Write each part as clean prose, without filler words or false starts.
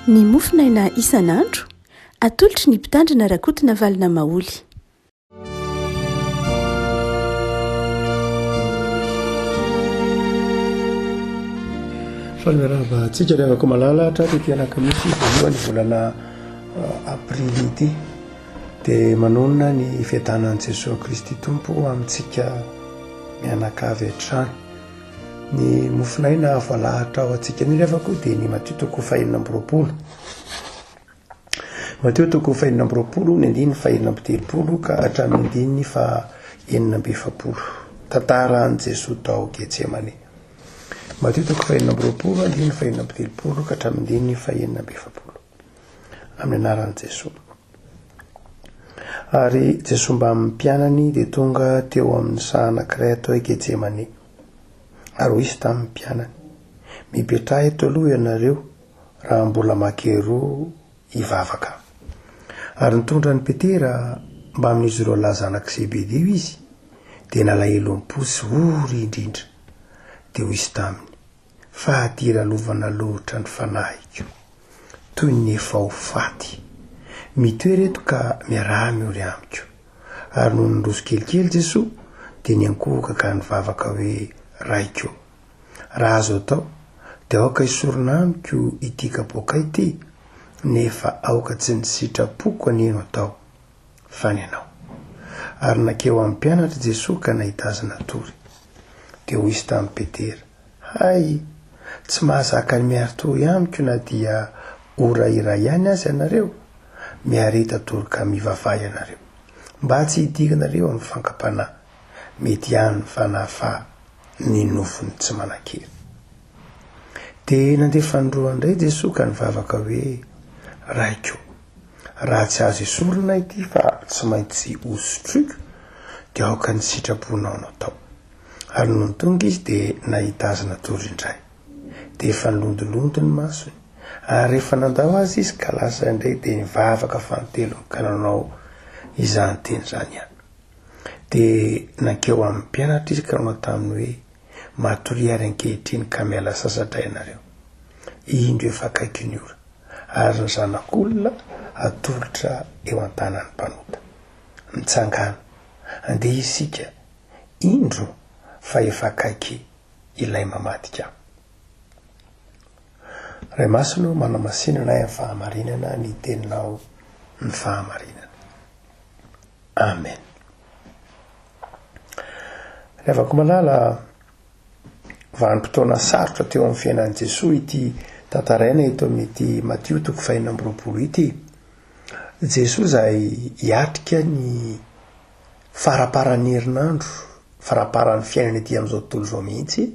Ny mofonaina isan'andro, atolotry ny Mpitandrina Rakotonavalona Maholy. Faly miarahaba antsika ry havako malala hatraty ity alakamisy voalohany volana eh, aprily ity. Dia manonona ny fiadanan'i Jesoa Kristy Tompo amintsika mianakavy hatrany. Ny mofonaina voalahatra ho antsika anio ry havako dia ny Matio toko fahenina amby roapolo. Matio toko fahenina amby roapolo, ny andininy fahenina amby telopolo ka hatramin'ny andininy faha enina amby efapolo. Tantaran'i Jesoa tao Getsemane. Matio toko fahenina amby roapolo, andininy fahenina amby telopolo ka hatramin'ny andininy fahenina amby efapolo. Amin'ny anaran'i Jesoa. Ary Jesoa mbamin'ny mpianany dia tonga teo amin'ny saha anankiray atao hoe Getsemane. Ary hoy izy tamin'ny mpianany, Mipetraha eto aloha ianareo, raha mbola makeroa hivavaka. Ary nitondra an'i Petera mbamin'izy roalahy zanak'i Zebedio izy, dia nalahelo am-po sy ory indrindra. Dia hoy izy taminy, Fahadiralovana loatra ny fanahiko, toy ny efa ho faty. Mitoera eto ka miaraha miory amiko. Ary nony niroso kelikely Jesoa, dia niankohoka ka nivavaka hoe, Raiko ô, Raha azo atao, dia aoka esorina amiko ity kapoaka ity, nefa aoka tsy ny sitrapoko anie no atao, fa ny anao. Ary nankeo amin'ny mpianatra Jesoa ka nahita azy natory. Dia hoy Izy tamin'i Petera, Hay! Tsy mahazaka ny miari-tory amiko na dia ora iray ihany aza ianareo? Miareta tory ka mivavaha ianareo, mba tsy hidiranareo amin'ny fankam-panahy. Mety ihany ny fanahy fa ny nofony tsy manan-kery. Dia nandeha fanindroany indray Jesoa ka nivavaka hoe, Raiko, raha tsy azo esorina ity fa tsy maintsy hosotroiko, dia aoka ny sitraponao no atao. Ary nony tonga izy dia nahita azy natory indray. Dia efa nilondilondy ny masony. Ary rehefa nandao azy izy ka lasa indray dia nivavaka fanintelony ka nanao izany teny izany ihany. Dia nankeo amin'ny mpianatra izy ka nanao taminy hoe, Matoria àry ankehitriny ka miala sasatra ianareo. Indro efa akaiky ny ora, ary ny Zanak'olona hatolotra eo an-tanan'ny mpanota. Mitsangàna, andeha isika, indro fa efa akaiky ilay mamadika ahy. Ray Masina ô, manamasina anay amin'ny fahamarinana ny teninao ny fahamarinana. Amen. Ry havako malala, vanim-potoana sarotra teo amin'ny fiainan'i Jesoa ity tantaraina eto amin'ity Matio toko fahenina amby roapolo ity. Jesoa izay hiatrika ny faraparan'ny herinandro, faraparan'ny fiainana ety amin'izao tontolo izao mihitsy,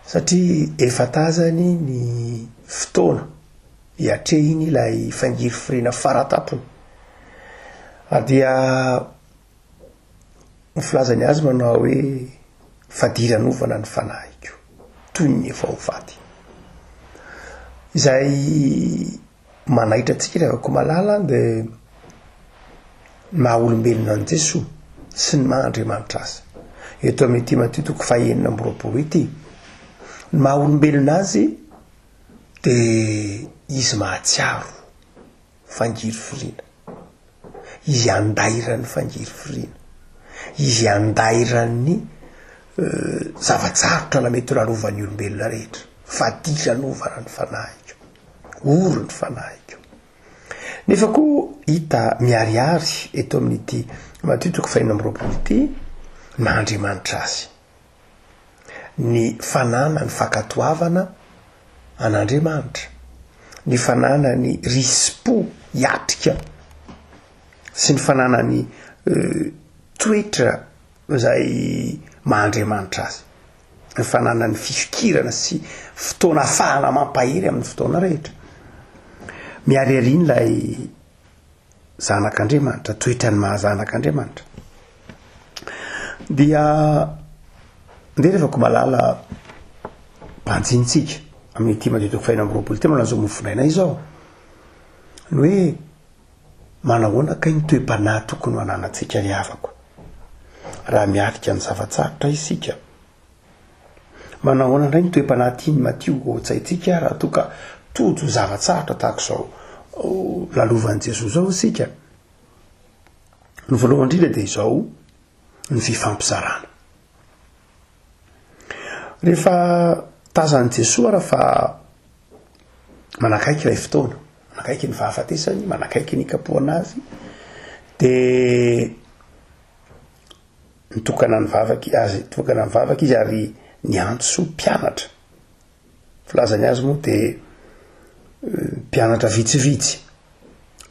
satria efa tazany ny fotoana hiatrehiny ilay fangirifiriana faratampony. Ary dia ny filazany azy manao hoe fadiranovana ny fanahiko, toy ny efa ho faty. Izay manaitra antsika ry havako malala dia ny maha olombelona an'i Jesoa sy ny maha Andriamanitra azy. Eto amin'ity Matio toko fahenina amby roapolo ity, ny maha olombelona azy dia izy mahatsiaro fangirifiriana, izy andairan'ny fangirifiriana, izy andairan'ny zava-tsarotra na mety ho lalovan'ny olombelona rehetra, fadiranovana ny fanahiko, ory ny fanahiko. Nefa koa hita miharihary eto amin'ity Matio toko fahenina amby roapolo ity ny maha Andriamanitra azy. Ny fananany fankatoavana an'Andriamanitra, ny fananany risi-po hiatrika sy ny fananany toetra izay maha Andriamanitra azy, ny fananany fifikirana sy fotoana afahana mampahery amin'ny fotoana rehetra. Miharihariana ilay zanak'Andriamanitra, toetran'ny maha zanak'Andriamanitra. Dia ndeha rehefa ko malala banjintsika amin'ity Matio toko fahenina amby roapolo ity manao izao mofonaina izao. Ny hoe manahoana kay ny toe-panahy tokony ho ananantsika ry havako raha miatrika ny zava-tsarotra isika. Manahoana indray ny toe-panahy tian'i Matio ho tsaintsika raha toa ka tojo zava-tsarotra tahaka izao lalovan'i Jesoa izao isika? Ny voalohany indrindra dia izao, ny fifampizarana. Rehefa tazan'i Jesoa ary fa manakaiky ilay fotoana, manakaiky ny fahafatesany, manakaiky ny hikapohana azy, dia nitokana nivavaka azy, nitokana nivavaka izy ary niantso mpianatra. Filazany azy moa dia mpianatra vitsivitsy,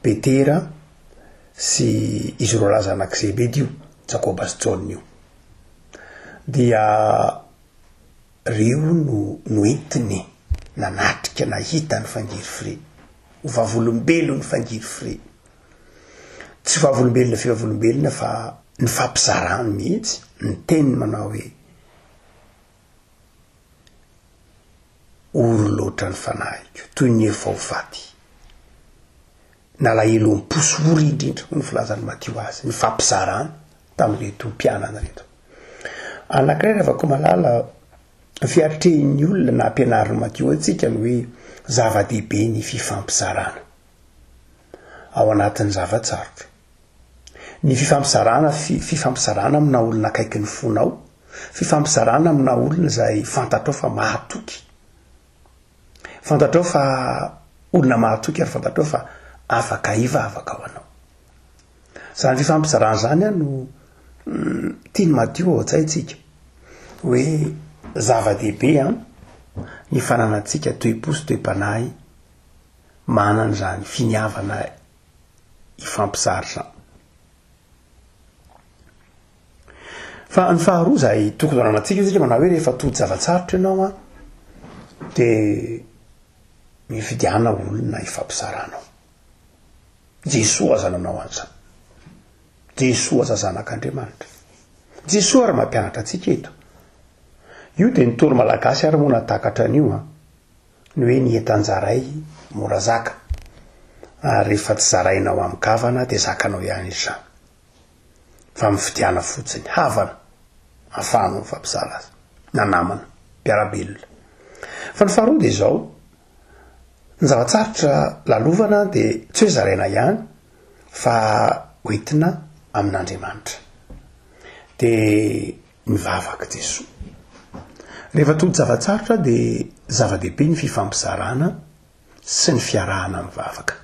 Petera sy izy roalahy zanak'i Zebedio, Jakoba sy Jaona io. Dia reo no noentiny nanatrika nahita ny fangirifiriana, ho vavolombelon'ny fangirifiriana. Tsy vavolombelona fivavolombelona fa nifampizarany mihitsy ny teniny manao hoe, Ory loatra ny fanahiko, toy ny efa ho faty. Nalahelo am-po sy ory indrindra, hoy ny filazan'i Matio azy, nifampizarany tamin'ireto mpianany ireto. Anankiray Ravakomalala, fiatrehin'ny olona na ampianarin'i Matio antsika ny hoe zava-dehibe ny fifampizarana ao anatin'ny zava-tsarotra. Ny fifampizarana, fifampizarana amina olona akaikin'ny fonao, Fifampizarana amina olona izay fantatrao fa mahatoky. Fantatrao fa olona mahatoky ary fantatrao fa afaka hivavaka ho anao. Izany fifampizarana izany no tiany madio ao an-tsaintsika hoe zava-dehibe an ny fananantsika toe-po sy toe-panahy manana izany finiavana hifampizara izany. Fa ny faharoa izay tokony hananantsika isika manao hoe rehefa tojo zava-tsarotra ianao an, de mifidiana olona hifampizaranao. Jesoa aza nanao an'izany. Jesoa aza zanak'Andriamanitra. Jesoa ary mampianatra antsika eto. Io dia ny toro malagasy ary moa nahatakatra an'io an. Ny hoe ny entan-jaray mora zaka. Ary rehefa tsy zarainao amin-kavana dia zakanao ihany izy izany. Fa mifidiana fotsiny havana ahafahanao mifampizara azy na namana, mpiara-belona. Fa ny faharoa dia izao, ny zava-tsarotra lalovana dia tsy hoe zaraina ihany fa hoentina amin'Andriamanitra. Dia mivavaka Jesoa. Rehefa tojo zava-tsarotra dia zava-dehibe ny fifampizarana sy ny fiarahana mivavaka.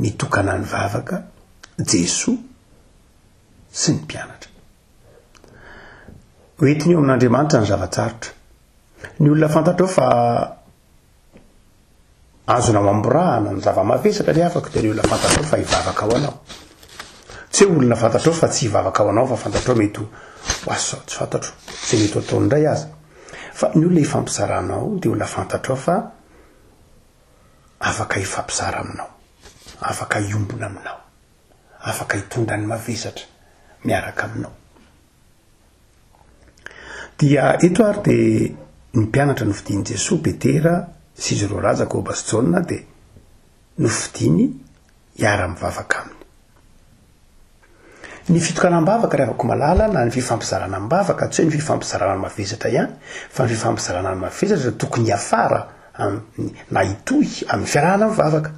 Nitokana nivavaka Jesoa sy ny mpianatra. Hoentiny eo amin'Andriamanitra ny zava-tsarotra. Ny olona fantatrao fa azonao amborahana ny zava-mavesatra ry havako dia ny olona fantatrao fa hivavaka ho anao. Tsy hoe olona fantatrao fa tsy hivavaka ho anao fa fantatrao mety ho asa tsy fantatro izay mety ho ataony indray aza. Fa ny olona hifampizaranao dia olona fantatrao fa afaka hifampizara aminao, afaka hiombona aminao, afaka hitondra ny mavesatra miaraka aminao. Dia eto ary dia ny mpianatra nofidin'i Jesoa, Petera sy izy roalahy Jakoba sy Jaona dia nofidiny hiara-mivavaka aminy. Ny fitokanam-bavaka ry havako malala na ny fifampizarana am-bavaka tsy hoe ny fifampizarana ny mavesatra ihany fa ny fifampizarana ny mavesatra dia tokony hiafara amin'ny na hitohy amin'ny fiarahana mivavaka.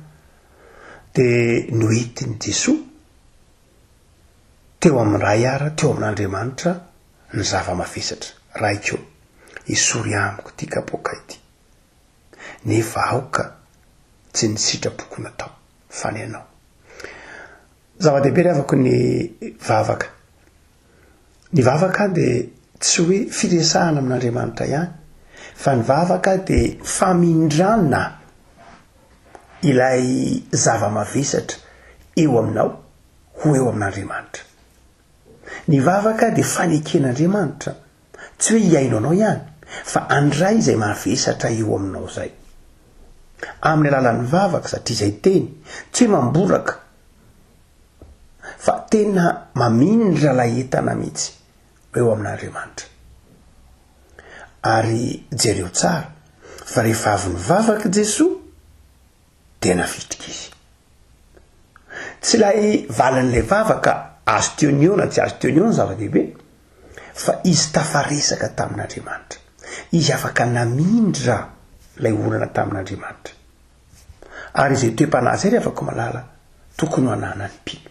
Dia noentin'i Jesoa teo amin'ny Ray ary teo amin'Andriamanitra ny zava-mavesatra. Raiko ô, esory amiko ity kapoaka ity. Nefa aoka tsy ny sitrapoko natao fa ny anao. Zava-dehibe ry havako ny vavaka. Ny vavaka dia tsy hoe firesahana amin'Andriamanitra ihany, fa ny vavaka dia famindrana ilay zava-mavesatra eo aminao ho eo amin'Andriamanitra. Ny vavaka dia faneken'Andriamanitra, tsy hoe hihaino anao ihany, fa handray izay mavesatra eo aminao izay. Amin'ny alalan'ny vavaka, satria izay teny, tsy hoe mamboraka, fa tena mamindra ilay entana mihitsy eo amin'Andriamanitra. Ary jereo tsara fa rehefa avy nivavaka Jesoa dia navitrika izy. Tsy ilay valin'ilay vavaka azo teo ny eo na tsy azo teo ny eo ny zava-dehibe fa izy tafaresaka tamin'Andriamanitra. Izy afaka namindra. ilay olana tamin'Andriamanitra. Ary izay toe-panahy izay ry havako malala, tokony ho ananan'ny mpino.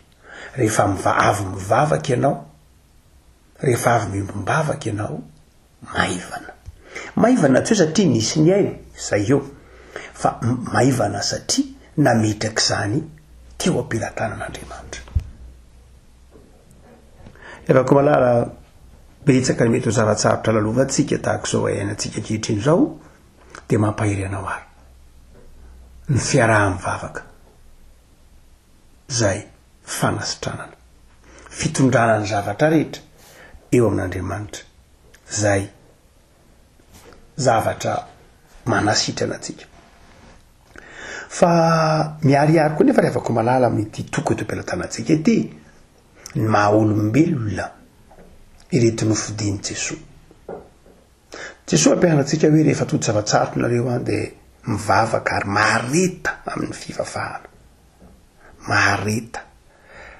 Rehefa avy mivavaka ianao, rehefa avy miombom-bavaka ianao, maivana. Maivana tsy hoe satria nisy nihaino, izay eo, fa maivana satria nametraka izany teo am-pelatanan'Andriamanitra. Ry havako malala, betsaka ny mety ho zava-tsarotra lalovantsika tahaka izao iainantsika ankehitriny izao, dia mampahery anao ary ny fiaraha-mivavaka izay fanasitranana, fitondrana ny zavatra rehetra eo amin'Andriamanitra izay zavatra manasitrana antsika. Fa miharihary koa nefa ry havako malala amin'ity toko eto am-pelatanantsika ity ny maha olombelona ireto nofidin'i Jesoa. Jesoa mampianatra antsika hoe rehefa tojo zava-tsarotra nareo an dia mivavaka ary mahareta amin'ny fivavahana. Mahareta.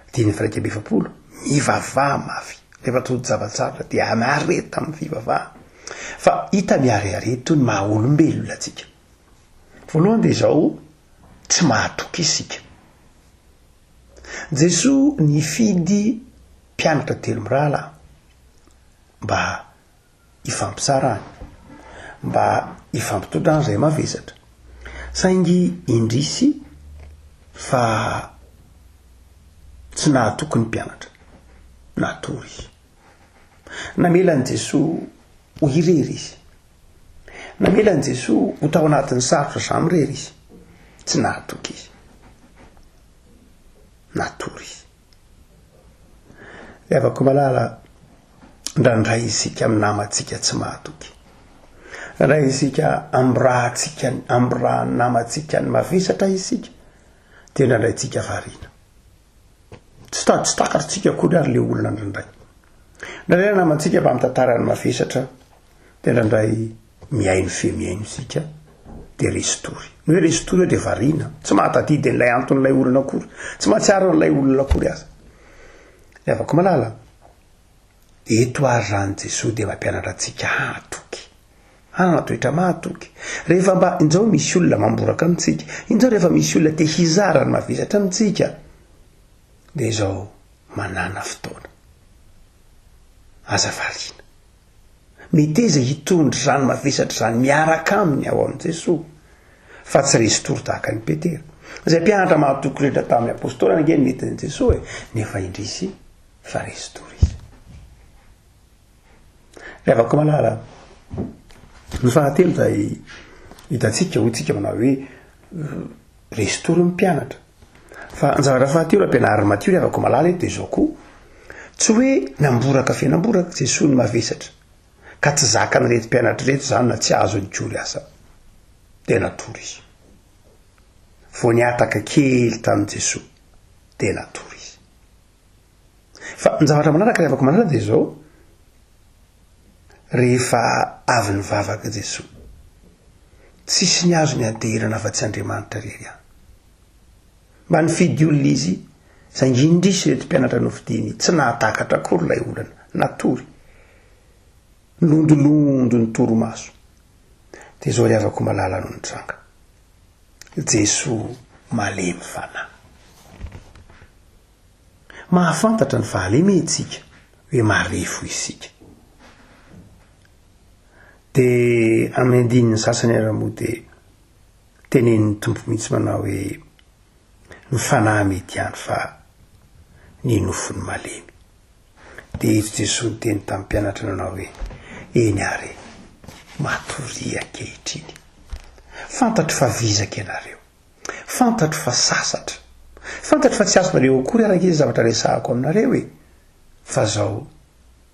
Andininy faha 41, mivavaha mafy. Rehefa tojo zava-tsarotra dia mahareta amin'ny fivavahana. Fa hita miharihary eto ny maha olombelona antsika. Voalohany dia izao, tsy mahatoky isika. Jesoa nifidy mpianatra telo mirahalahy mba hifampizarany, mba hifampitondrany izay mavesatra. Saingy indrisy fa tsy nahatoky ny mpianatra, natory izy. Namela an'i Jesoa ho irery izy. Namela an'i Jesoa ho tao anatin'ny sarotra samirery izy. Tsy nahatoky izy. Natory izy. Ry havako malala, indraindray isika amin'ny namantsika tsy mahatoky. Indraindray isika amborahantsika, amborahan'ny namantsika ny mavesatra isika, dia indraindray tsika variana. Tsy ta- tsy takatritsika akory ary le olona indraindray. Indraindray ny namantsika mba mitantara ny mavesatra, dia indraindray mihaino fe mihaino isika, dia resy tory. Ny hoe resy tory eo dia variana, tsy mahatadidy an'ilay anton'ilay olona akory, tsy mahatsiaro an'ilay olona akory aza. Ry havako malala, eto ary izany Jesoa dia mampianatra antsika hahatoky, hanana toetra mahatoky. Rehefa mba injao misy olona mamboraka amintsika, injao rehefa misy olona te hizara ny mavesatra amintsika, dia izao manàna fotoana. Aza variana. Meteza hitondra izany mavesatra izany miaraka aminy ao amin'i Jesoa, fa tsy resy tory tahaka an'i Petera. Izay mpianatra mahatoky rehetra tamin'ny Apôstôly ange no nentin'i Jesoa e, nefa indrisy fa resy tory izy. Ry havako malala, ny fahatelo izay hitantsika, hoy tsika manao hoe resy tory ny mpianatra. Fa ny zavatra fahatelo ampianarin'i Matio ry havako malala eto dia izao koa, tsy hoe namboraka fe namboraka Jesoa ny mavesatra, ka tsy zakan'ireto mpianatra ireto izany na tsy azony kory aza. Dia natory izy. Vao nihataka kely tamin'i Jesoa, dia natory izy. Fa ny zavatra manaraka ry havako malala dia izao, rehefa avy nivavaka Jesoa, tsisy ny azony anteherana afa-tsy Andriamanitra irery ihany. Mba nifidy olona izy, saingy indrisy ireto mpianatra nofidiny tsy nahatakatra akory ilay olana, natory. Nilondolondo ny torimaso. Dia izao ry havako malala no nitranga. Jesoa malemy fanahy. Mahafantatra ny fahalementsika hoe marefo isika. Dia amin'ny andininy sasany ary moa dia tenenin'ny Tompo mihitsy manao hoe ny fanahy mety ihany fa ny nofony malemy. Dia eto Jesoa niteny tamin'ny mpianatra nanao hoe eny ary e, matoria ankehitriny. Fantatro fa vizaka ianareo. Fantatro fa sasatra. Fantatro fa tsy azonareo akory ary ange izay zavatra resahako aminareo e! Fa zao,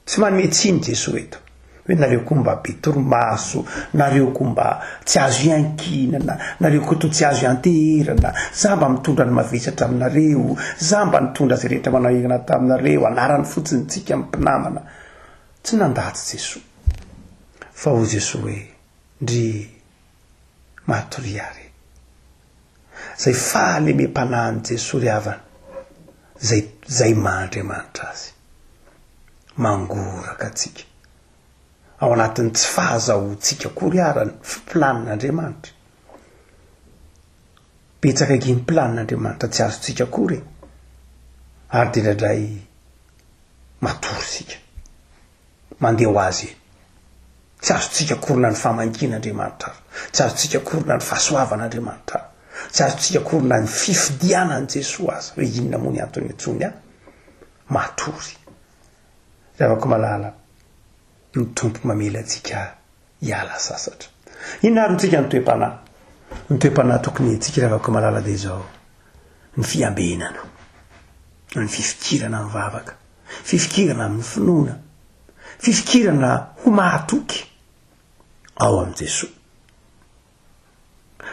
tsy manome tsiny Jesoa eto, hoe nareo koa mba be torimaso, nareo koa mba tsy azo iankinana, nareo koa toa tsy azo ianteherana, za mba mitondra ny mavesatra aminareo, za mba nitondra izay rehetra manahirana taminareo, anarany fotsiny tsika mpinamana. Tsy nandatsy Jesoa. Fa hoy Jesoa hoe, ndry Matoria re. Zay fahalemem-panahin'i Jesoa ry havana, zay zay maha Andriamanitra Azy. Mangoraka antsika. Ao anatin'ny tsy fahazahoantsika akory ara ny planin'Andriamanitra. Betsaka ange ny planin'Andriamanitra tsy azontsika akory e. Ary dia indraindray matory isika. Mandeha ho azy eny. Tsy azontsika akory na ny famangian'Andriamanitra ary. Tsy azontsika akory na ny fahasoavan'Andriamanitra ary. Tsy azontsika akory na ny fifidianan'i Jesoa aza. Hoe inona moa ny antony iantsoany ahy? Matory. Ry havako malala, ny Tompo mamela antsika hiala sasatra. Inona ary ntsika ny toe-panahy? Ny toe-panahy tokony hetsika ry havako malala dia izao, ny fiambenana, ny fifikirana amin'ny vavaka, fifikirana amin'ny finoana, fifikirana ho mahatoky ao amin'i Jesoa.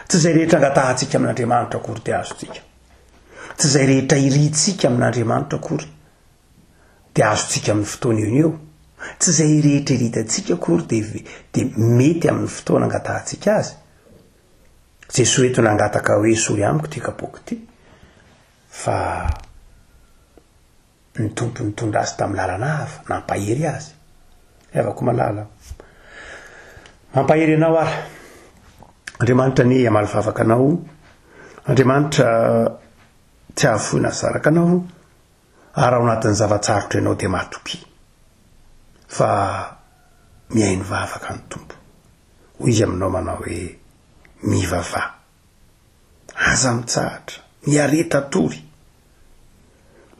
Tsy izay rehetra angatahantsika amin'Andriamanitra akory dia azontsika. Tsy izay rehetra irintsika amin'Andriamanitra akory dia azontsika amin'ny fotoana eo no eo. Tsy izay rehetra iritantsika akory dia dia mety amin'ny fotoana angatahantsika azy. Jesoa eto nangataka hoe esory amiko ity kapoaka ity fa ny Tompo nitondra azy tamin'ny lalana hafa, nampahery azy. Ry havako malala, mampahery anao aho. Andriamanitra anie hamaly vavaka anao. Andriamanitra tsy hahafoy na saraka anao. Ary ao anatin'ny zava-tsarotra ianao dia matokia fa mihaino vavaka ny Tompo. Hoy Izy aminao manao hoe, Mivavaha. Aza mitsahatra, miareta tory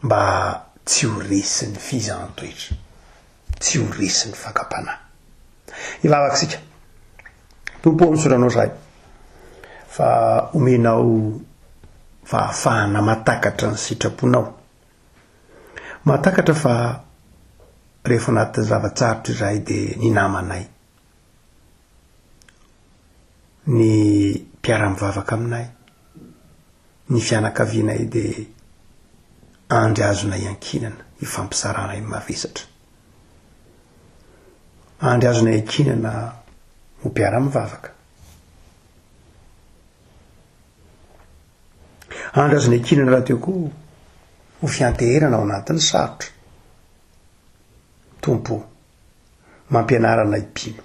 mba tsy ho resin'ny fizahan-toetra, tsy ho resin'ny fakam-panahy. Hivavaka isika. Tompo ô, misaotra Anao izahay fa omenao fahafahana mahatakatra ny sitraponao. Mahatakatra fa rehefa anatin'ny zava-tsarotra izahay dia ny namanay, ny mpiara-mivavaka aminay, ny fianakavianay dia andry azonay iankinana hifampizarana ny mavesatra. Andry azonay iankinana ho mpiara-mivavaka. Andry azonay iankinana rahateo koa ho fianteherana ao anatin'ny sarotra. Tompo o, mampianara anay mpino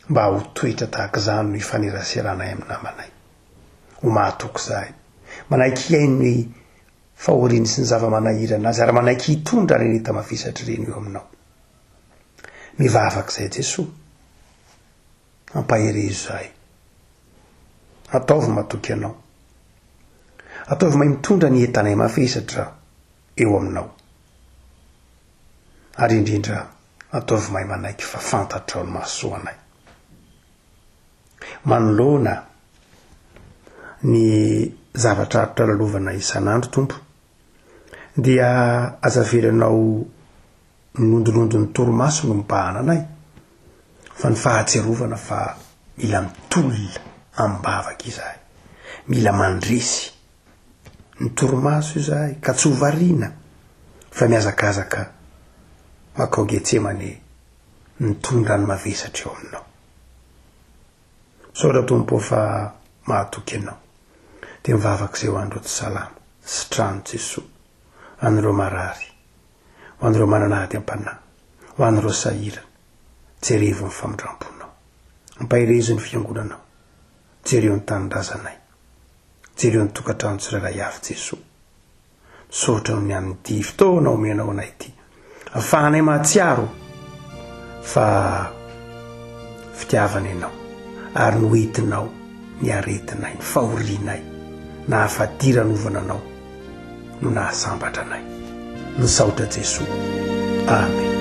mba ho toetra tahaka izany no ifaneraseranay amin'ny namanay. Ho mahatoky izahay. Manaiky hihaino ny fahoriany sy ny zava-manahirana azy ary manaiky hitondra ireny enta-mavesatra ireny eo aminao. Mivavaka izahay Jesoa. Ampaherezo izahay. Ataovy matoky Anao. Ataovy mahay mitondra ny entanay mavesatra eo aminao. Ary indrindra ataovy mahay manaiky fa fantatrao ny mahasoa anay. Manoloana ny zavatra aritra lalovana isan'andro Tompo dia aza avelanao ny londolondon'ny torimaso no mibahana anay fa ny fahatsiarovana fa mila mitolona amim-bavaka izahay, mila mandresy ny torimaso izahay ka tsy ho variana fa mihazakazaka makao Getsemane mitondra ny mavesatra eo aminao. Misaotra Tompo ô fa mahatoky Anao. Dia mivavaka izay ho an'ireo tsy salama, sitrano Jesoa, an'ireo marary, ho an'ireo manana ady am-panahy, ho an'ireo sahirana, jerevo ny famindram-ponao. Ampaherezo ny fiangonanao, jereo ny tanindrazanay, jereo ny tokantrano tsirairay avy Jesoa. Misaotra ny amin'ity fotoana omenao anay ity. Afahanay mahatsiaro fa fitiavana ianao ary noentinao ny aretinay, ny fahorianay, nahafadiranovana anao no nahasambatra anay. Misaotra Jesoa. Amen.